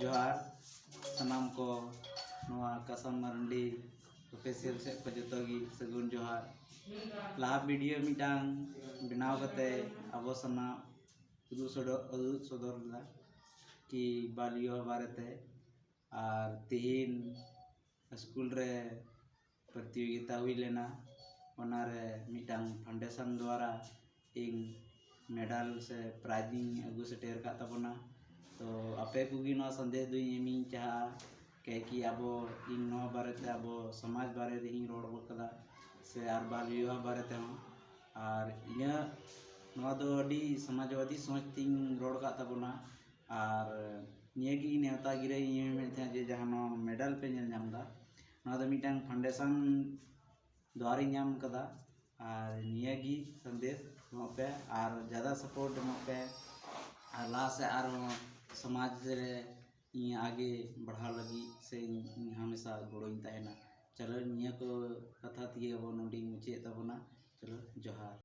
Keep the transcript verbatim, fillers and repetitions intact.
ᱡᱚᱦᱟᱨ ᱥᱟᱱᱟᱢ ᱠᱚ, ᱱᱚᱣᱟ ᱠᱟᱥᱟᱢ ᱢᱟᱨᱟᱱᱰᱤ ᱚᱯᱷᱤᱥᱤᱭᱟᱞ ᱥᱮᱫ ᱠᱷᱚᱱ ᱡᱚᱛᱚ ᱜᱮ ᱥᱟᱹᱜᱩᱱ ᱡᱚᱦᱟᱨ᱾ ᱞᱟᱦᱟ ᱵᱷᱤᱰᱤᱭᱳ ᱢᱤᱫᱴᱟᱝ ᱵᱮᱱᱟᱣ ᱠᱟᱛᱮ ᱟᱵᱚ ᱥᱟᱱᱟᱢ ᱩᱫᱩᱜ ᱥᱚᱫᱚᱨ ᱩᱫᱩᱜ ᱥᱚᱫᱚᱨ ᱞᱮᱫᱟ ᱠᱤ ᱵᱟᱞ ᱵᱤᱵᱟᱦ ᱵᱟᱨᱮᱛᱮ᱾ ᱟᱨ ᱛᱤᱦᱤᱧ ᱥᱠᱩᱞ ᱨᱮ ᱯᱨᱚᱛᱤᱡᱳᱜᱤᱛᱟ ᱦᱩᱭ ᱞᱮᱱᱟ, ᱚᱱᱟᱨᱮ ᱢᱤᱫᱴᱟᱝ ᱯᱷᱟᱣᱩᱱᱰᱮᱥᱚᱱ ᱫᱣᱟᱨᱟ ᱤᱧ ᱢᱮᱰᱟᱞ ᱥᱮ ᱯᱨᱟᱭᱤᱡᱽ ᱤᱧ ᱟᱹᱜᱩ ᱥᱮᱴᱮᱨ ᱟᱠᱟᱫ ᱛᱟᱵᱚᱱᱟ᱾ ᱛᱚ ᱟᱯᱮ ᱠᱚᱜᱮ ᱱᱚᱣᱟ ᱥᱟᱸᱫᱮᱥ ᱫᱚᱧ ᱮᱢᱤᱧ ᱪᱟᱦᱟᱜᱼᱟ, ᱠᱮᱠᱤ ᱟᱵᱚ ᱤᱧ ᱱᱚᱣᱟ ᱵᱟᱨᱮᱛᱮ ᱟᱵᱚ ᱥᱚᱢᱟᱡᱽ ᱵᱟᱨᱮ ᱨᱮ ᱤᱧ ᱨᱚᱲ ᱜᱚᱫ ᱠᱟᱫᱟ ᱥᱮ ᱟᱨ ᱵᱟᱞ ᱵᱤᱵᱟᱦ ᱵᱟᱨᱮ ᱛᱮᱦᱚᱸ᱾ ᱟᱨ ᱤᱧᱟᱹᱜ ᱱᱚᱣᱟ ᱫᱚ ᱟᱹᱰᱤ ᱥᱚᱢᱟᱡᱽᱵᱟᱫᱤ ᱥᱚᱢᱟᱡᱽ ᱛᱤᱧ ᱨᱚᱲ ᱟᱠᱟᱫ ᱛᱟᱵᱚᱱᱟ᱾ ᱟᱨ ᱱᱤᱭᱟᱹᱜᱮ ᱱᱮᱣᱛᱟ ᱜᱤᱨᱟᱹ ᱤᱧ ᱢᱮᱱᱮᱫ ᱛᱟᱦᱮᱸᱫ ᱡᱮ ᱡᱟᱦᱟᱸ ᱱᱚᱣᱟ ᱢᱮᱰᱟᱞ ᱯᱮ ᱧᱮᱞ ᱧᱟᱢ ᱮᱫᱟ, ᱱᱚᱣᱟ ᱫᱚ ᱢᱤᱫᱴᱟᱝ ᱯᱷᱟᱣᱩᱱᱰᱮᱥᱚᱱ ᱫᱣᱟᱨᱟᱧ ᱧᱟᱢ ᱠᱟᱫᱟ᱾ ᱟᱨ ᱱᱤᱭᱟᱹᱜᱮ ᱥᱟᱸᱫᱮᱥ ᱮᱢᱚᱜ ᱯᱮ ᱟᱨ ᱡᱟᱫᱟ ᱥᱟᱯᱳᱨᱴ ᱮᱢᱚᱜ ᱯᱮ᱾ ᱟᱨ ᱞᱟᱦᱟ ᱥᱮᱫ ᱟᱨᱦᱚᱸ ᱥᱚᱢᱟᱡᱽ ᱨᱮ ᱤᱧ ᱟᱜᱮ ᱵᱟᱲᱦᱟᱣ ᱞᱟᱹᱜᱤᱫ ᱥᱮ ᱤᱧ ᱦᱟᱢᱮᱥᱟ ᱜᱚᱲᱚᱧ ᱛᱟᱦᱮᱱᱟ᱾ ᱪᱚᱞᱚ, ᱱᱤᱭᱟᱹ ᱠᱚ ᱠᱟᱛᱷᱟ ᱛᱮᱜᱮ ᱟᱵᱚ ᱱᱚᱰᱮᱧ ᱢᱩᱪᱟᱹᱫ ᱛᱟᱵᱚᱱᱟ᱾ ᱪᱚᱞᱚ, ᱡᱚᱦᱟᱨ᱾